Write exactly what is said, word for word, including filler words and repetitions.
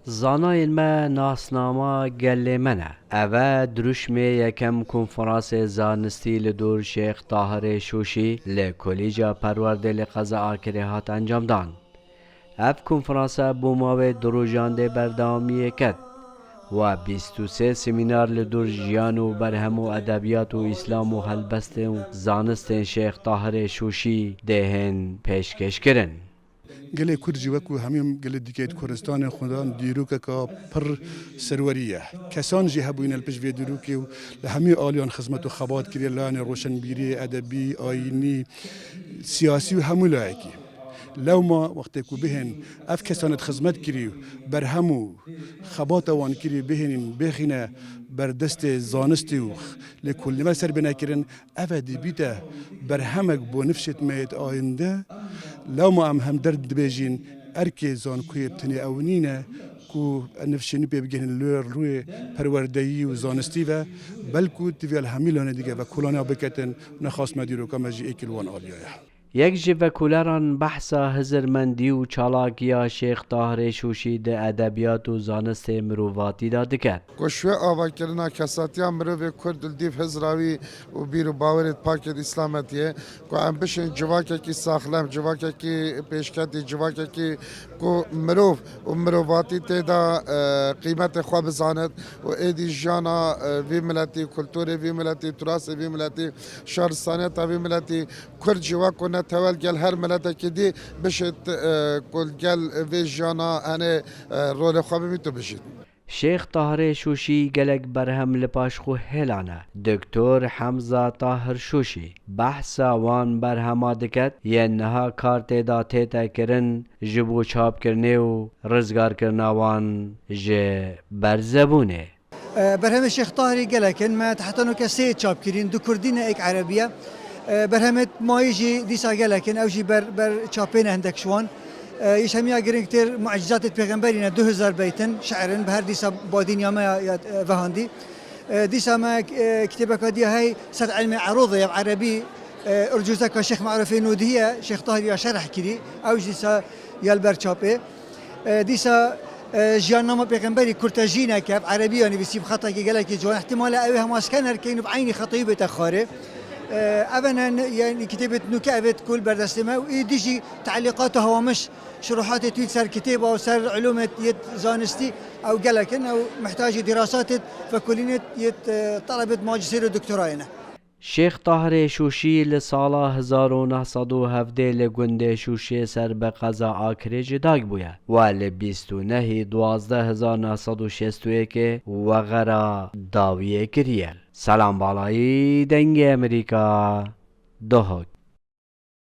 Zanayên me, nasnama gelê me ne. Ev e dirûşmê yekem konferansê zanistî li dor Şêx Tahirê Şûşî li Kolîca Perwerdê li Qeza Akirê hat encamdan. Ev konferansa bo mawê du rojan dê berdewamiyê ket. Wa bîst û sê semînar li dor jiyan û berhem û edebiyat û îslam û helbestên û zanistên Şêx Tahirê Şûşî dê hên pêşkêş kirin. Gelê Kurd jî wekû hemî gelê dîkê di Kurdistanê xwedan dîrokeka pir serwerî ye. Kesan jî hebûyîne li pişt vê dîrokê û li hemî aliyan xizmet û xebat kiriye, layanê roşenbîrî, edebî, ayînî, siyasî û hemû layekî. Lewma wextê ku bihên ev kesanê di xizmet kirî û berhem û xebata wan kirî bihênîn bêxîne ber destê zanistî û lêkolînê ve ser bêne kirin, ev e dê bîte berhemek bo nifşêt me yêt ayînde. Lewma em hemderd dibêjîn, erkê zankuyê bi tenê ew nîne ku nifşê nû pê bigihînin li rûyê perwerdeyî û zanistî ve, belkû divê li hemî lanê dîge vekolaniya biketin, nexas me dîroka me jî êkî li wan aliya ye. Yek ji vekoleran behsa hizirmendî û çalakiya Şêx Tahirê Şûşî di edebiyat û zanistê mirovatî de dike. Ku ji wê avakirina kesatiya mirovê Kurd li dîv hizra wî û bîr û bawerê pak êt îslametiyê, ku em bişên civakekî saxlem, civakekî pêşketî, civakekî ku mirov û mirovatî tê de, e, qîmetê xwe bizanit û êdî jiyana, e, vî miletî, kulturê vî miletî, turasê vî miletî, şaristaniyeta vî miletî, Kurd jî wek ku netewel gel her miletekî dî bişêt, e, ku gel vê jiyana henê, e, rolê xwe bimît û bijît. Şêx Tahirê Şûşî gelek berhem li paş xwe hêlane. Doktor Hemza Tahir Şûşî behsa wan berhema diket, yên niha kar tê de tête kirin ji bo çapkirinê û rizgarkirina wan ji berzebûnê. E, berhemê Şêx Tahirî gelek in. Me heta noke sê çap kirîn, du kurdî ne êk erebî ye. E, berhemê mayî jî dîsa gelek in, ew jî ber, ber çapê ne hindek ji wan. E, yê hemiya giringtir Mucizatê Pêxemberî ne, du hezar beyt in, şiir in, bi her dîsa badîniya me ya, ya, e, vehandî. E, dîsa me, e, kitêbeka diya hey ser ilmê erûdê ye, bi erebî, e, Urcûzeka Şêx Merûfê Nûdî ye, Şêx Tahirî ya şerh kirî, ew jî dîsa ya li ber çapê. E, dîsa, e, Jiyannama Pêxemberî kurtejîneke, bi erebî ya nivîsî, bi xetekî gelekî ciwan. Îhtîmal e ew ê hema skener keyin û bi eynî xetayî bête xwarê. E, ev ne, ne, yani kitêbê nûke ev ê ku li ber destê me û êdî jî te'lîqat û hewamiş şuruhatê tû ser kitêba û ser ulûmê yêt zanistî ew gelek in. Ew mihtacê dîrasatê vekolînê yêt, e, telebê macîstêr û doktorayê ne. Şêx Tahirê Şûşî li sala hezar û neh sed û hevdeh li gundê Şûşê ser bi qeza Akirê cudak bûye. We li bîst û nehî duwazdeh hezar neh sed û şêst û yekê wexera dawiyê kiriye. Selam Balayî, Dengê Emerîka, Duhok.